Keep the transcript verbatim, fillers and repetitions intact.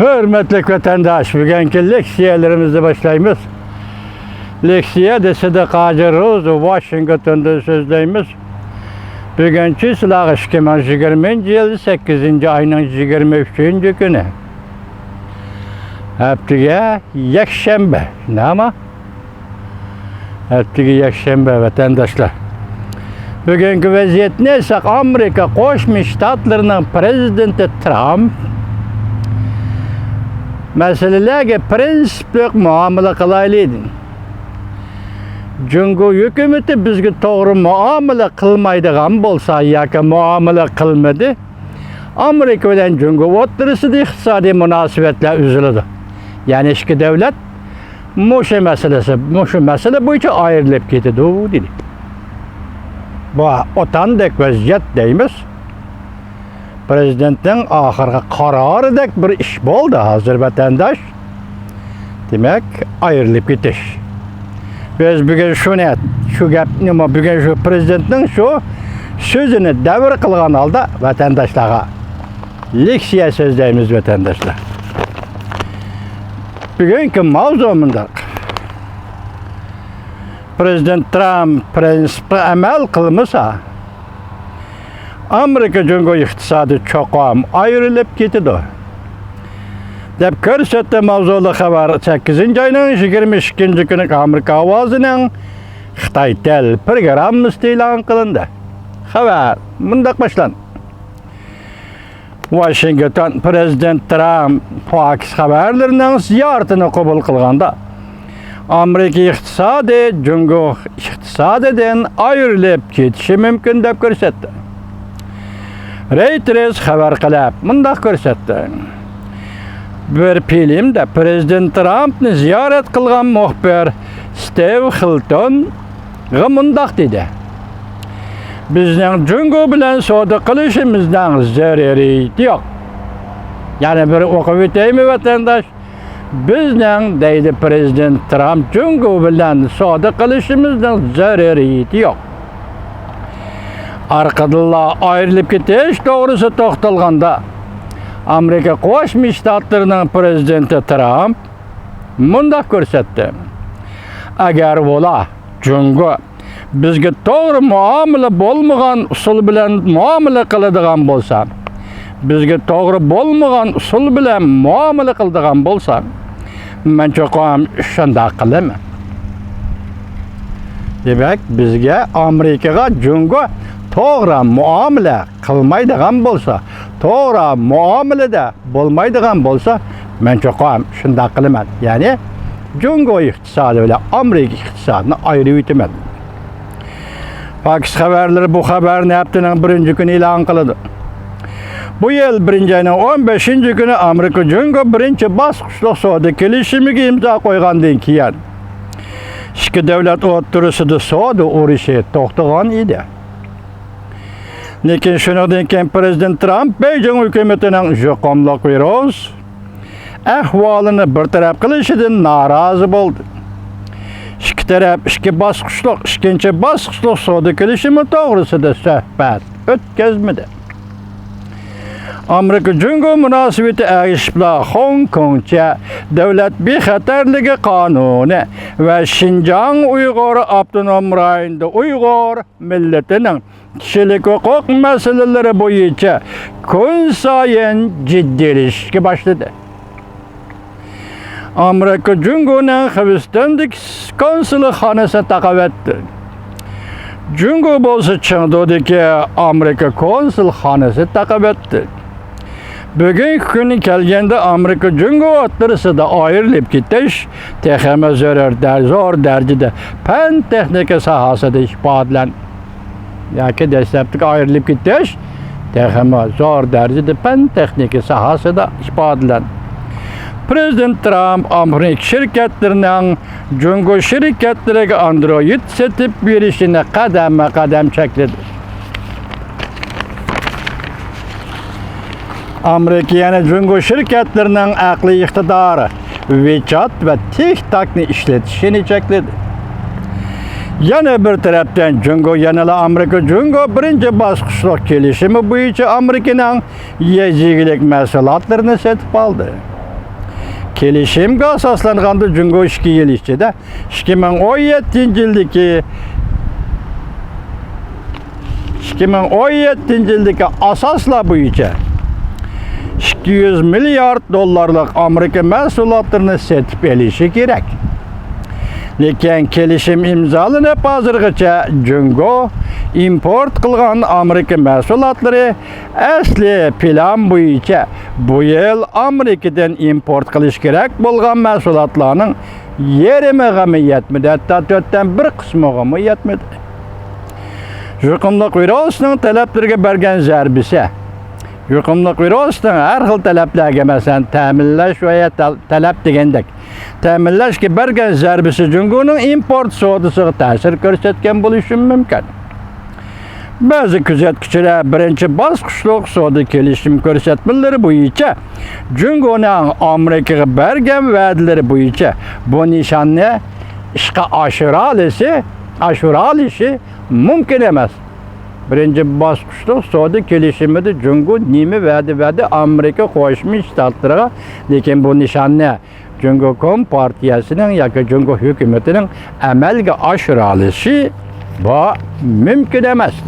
ھۆرمەتلىك ۋەتەنداش، بۈگۈنكى لېكسىيەلىرىمىزنى باشلايمىز. لېكسىيە دېسىدى قاجى روز، ۋاشىنگتوندىن سۆزلەيمىز. بۈگۈن چىسلاغا ئىككى مىڭ يىگىرمىنچى يىل سەككىزىنچى ئاينىڭ يىگىرمە ئۈچىنچى كۈنى. ھەپتىگە يەكشەنبە. نەما؟ ھەپتىگە يەكشەنبە، ۋەتەنداشلار. بۈگۈنكى ۋەزىيەتنى ئېيتساق، ئامېرىكا قوشما شتاتلىرىنىڭ پىرېزىدېنتى ترامپ مەسىلىلەرگە پىرىنسىپلىق مۇئامىلە قىلايلى دېدى. جۇڭگو ھۆكۈمىتى بىزگە توغرا مۇئامىلە قىلمايدىغان بولسا ياكى مۇئامىلە قىلمىدى، ئامېرىكا بىلەن جۇڭگو ئوتتۇرىسىدا ئىقتىسادىي مۇناسىۋەتلەر ئۈزۈلىدۇ. يەنى ئىككى دۆلەت مۇشۇ مەسىلىسى، مۇشۇ مەسىلە بويىچە ئايرىلىپ كېتىدۇ، دېدى. بۇ ئوتاندەك ۋەزىيەت دەيمىز. پىرېزىدېنتنىڭ ئاخىرقى قارارىدەك بىر ئىش بولدى ھازىر، ۋەتەنداش. دېمەك، ئايرىلىپ كېتىش. بىز بۈگۈن شۇنى، شۇ گەپنى، بۈگۈن شۇ پىرېزىدېنتنىڭ شۇ سۆزىنى دەۋر قىلغان ھالدا ۋەتەنداشلارغا لېكسىيە سۆزلەيمىز، ۋەتەنداشلار. بۈگۈنكى ماۋزۇ مۇنداق. پىرېزىدېنت ترامپ پىرىنسىپقا ئەمەل قىلمىسا، ئامېرىكا جۇڭگو ئىقتىسادى چوقۇم ئايرىلىپ كېتىدۇ، دەپ كۆرسەتتى. ماۋزۇلۇق خەۋەر سەككىزىنچى ئاينىڭ يىگىرمە ئىككىنچى كۈنى ئامېرىكا ئاۋازىنىڭ خىتاي تىل پروگراممىسىدا ئېلان قىلىندى. خەۋەر مۇنداق باشلاندى. ۋاشىنگتون. پىرېزىدېنت ترامپ فاكس خەۋەرلىرىنىڭ زىيارىتىنى قوبۇل قىلغاندا، ئامېرىكا ئىقتىسادى جۇڭگو ئىقتىسادىدىن ئايرىلىپ كېتىشى مۇمكىن دەپ كۆرسەتتى. رېيتېرز خەۋەر قىلىپ مۇنداق كۆرسەتتى. بىر فىلىمدە پىرېزىدېنت ترامپنى زىيارەت قىلغان مۇخبىر ستىۋ خىلتون غا مۇنداق دېدى: «بىزنىڭ جۇڭگو بىلەن سودا قىلىشىمىزنىڭ زۆرۈرىيىتى يوق.» يەنە بىر ئوقۇپ ئۆتەيمۇ، ۋەتەنداش؟ «بىزنىڭ، دەيدۇ پىرېزىدېنت ترامپ، جۇڭگو بىلەن سودا قىلىشىمىزنىڭ زۆرۈرىيىتى يوق.» ئارقىدىنلا ئايرىلىپ كېتىش توغرىسىدا توختالغاندا، ئامېرىكا قوشما شتاتلىرىنىڭ پىرېزىدېنتى ترامپ مۇنداق كۆرسەتتى: «ئەگەر ئۇلار، جۇڭگو، بىزگە توغرا مۇئامىلە بولمىغان ئۇسۇل بىلەن مۇئامىلە قىلىدىغان بولسا، بىزگە توغرا بولمىغان ئۇسۇل بىلەن مۇئامىلە قىلىدىغان بولسا، مەن چوقۇم شۇنداق قىلىمەن.» دېمەك، بىزگە، ئامېرىكىغا جۇڭگو توغرا مۇئامىلە قىلمايدىغان بولسا، توغرا مۇئامىلىدە بولمايدىغان بولسا، مەن چوقۇم شۇنداق قىلىمەن. يەنى جۇڭگو ئىقتىسادى بىلەن ئامېرىكا ئىقتىسادىنى ئايرىۋېتىمەن. فاكس خەۋەرلىرى بۇ خەۋەرنى ھەپتىنىڭ بىرىنچى كۈنى ئېلان قىلىدۇ. بۇ يىل بىرىنچى ئاينىڭ ئون بەشىنچى كۈنى ئامېرىكا جۇڭگو بىرىنچى باسقۇچلۇق سودا كېلىشىمىگە ئىمزا قويغاندىن كېيىن، ئىككى دۆلەت ئوتتۇرىسىدا سودا ئۇرۇشى توختىغان ئىدى. لېكىن شۇنىڭدىن كېيىن پىرېزىدېنت ترامپ بېيجىڭ ھۆكۈمىتىنىڭ يۇقۇملۇق ۋىرۇس ئەھۋالىنى بىر تەرەپ قىلىشىدىن نارازى بولدى. ئىككى تەرەپ ئىككى باسقۇچلۇق، ئىككىنچى باسقۇچلۇق سودا كېلىشىمى توغرىسىدا سۆھبەت ئۆتكۈزمىدى. ئامېرىكا جۇڭگو مۇناسىۋىتى ئەگىشىپلا، خوڭكوڭچە دۆلەت بىخەتەرلىكى قانۇنى ۋە شىنجاڭ ئۇيغۇر ئاپتونوم رايونىدا ئۇيغۇر مىللىتىنىڭ كىشىلىك ھوقۇق مەسىلىلىرى بويىچە كۈنسايىن جىددىيلىشىشكە باشلىدى. ئامېرىكا جۇڭگونىڭ خىۋستېندىكى كونسۇلخانىسى تاقىۋەتتى. جۇڭگو بولسا چېڭدۇدىكى ئامېرىكا كونسۇلخانىسى تاقىۋەتتى. بۈگۈنكى كۈنگە كەلگەندە، ئامېرىكا جۇڭگو ئوتتۇرىسىدا ئايرىلىپ كېتىش تېخىمۇ زۆرۈر دە-، زور دەرىجىدە پەن تېخنىكا ساھەسىدە ئىپادىلەن-، ياكى دەسلەپتىكى ئايرىلىپ كېتىش تېخىمۇ زور دەرىجىدە پەن تېخنىكا ساھەسىدە ئىپادىلەن. پىرېزىدېنت ترامپ ئامېرىكا شىركەتلىرىنىڭ جۇڭگو شىركەتلىرىگە ئاندرويىد سېتىپ بېرىشىنى قەدەممۇ قەدەم چەكلىدى. ئامېرىكا يەنە جۇڭگو شىركەتلىرىنىڭ ئەقلىي ئىقتىدارى، ۋىچات ۋە تىك تاكنى ئىشلىتىشىنى چەكلىدى. يەنە بىر تەرەپتىن، جۇڭگو يەنىلا ئامېرىكا جۇڭگو بىرىنچى باسقۇچلۇق كېلىشىمى بويىچە ئامېرىكىنىڭ يېزا ئىگىلىك مەھسۇلاتلىرىنى سېتىپ ئالدى. كېلىشىمگە ئاساسلانغاندا، جۇڭگو ئىككى يىل ئىچىدە، ئىككى مىڭ ئون يەتتىنچى يىلدىكى، ئىككى مىڭ ئون يەتتىنچى يىلدىكى ئاساسلار بويىچە ئىككى يۈز مىليارد دوللارلىق ئامېرىكا مەھسۇلاتلىرىنى سېتىپ ئېلىشى كېرەك. لېكىن كېلىشىم ئىمزالىنىپ ھازىرغىچە جۇڭگو ئىمپورت قىلغان ئامېرىكا مەھسۇلاتلىرى ئەسلى پىلان بويىچە بۇ يىل ئامېرىكىدىن ئىمپورت قىلىش كېرەك بولغان مەھسۇلاتلارنىڭ يېرىمىغىمۇ يەتمىدى، ھەتتا تۆتتىن بىر قىسمىغىمۇ يەتمىدى. يۇقۇملۇق ۋىرۇسنىڭ تەلەپلىرىگە بەرگەن زەربىسى، يۇقۇملۇق ۋىرۇسنىڭ ھەر خىل تەلەپلەرگە، مەسىلەن، تەمىنلەش ۋە تەل-، تەلەپ دېگەندەك، تەمىنلەشكە بەرگەن زەربىسى جۇڭگونىڭ ئىمپورت سودىسىغا تەسىر كۆرسەتكەن بولۇشى مۇمكىن. بەزى كۆزەتكۈچىلەر بىرىنچى باسقۇچلۇق سودا كېلىشىم كۆرسەتمىلىرى بويىچە جۇڭگونىڭ ئامېرىكىغا بەرگەن ۋەدىلىرى بويىچە بۇ نىشاننى ئىشقا ئاشۇرالىشى، ئاشۇرالىشى مۇمكىن ئەمەس. بىرىنچى باسقۇچلۇق سودا كېلىشىمىدە جۇڭگو نېمە ۋەدە بەردى ئامېرىكا قوشما شتاتلىرىغا، لېكىن بۇ نىشاننى جۇڭگو كومپارتىيەسىنىڭ ياكى جۇڭگو ھۆكۈمىتىنىڭ ئەمەلگە ئاشۇرالىشى بۇ مۇمكىن ئەمەس.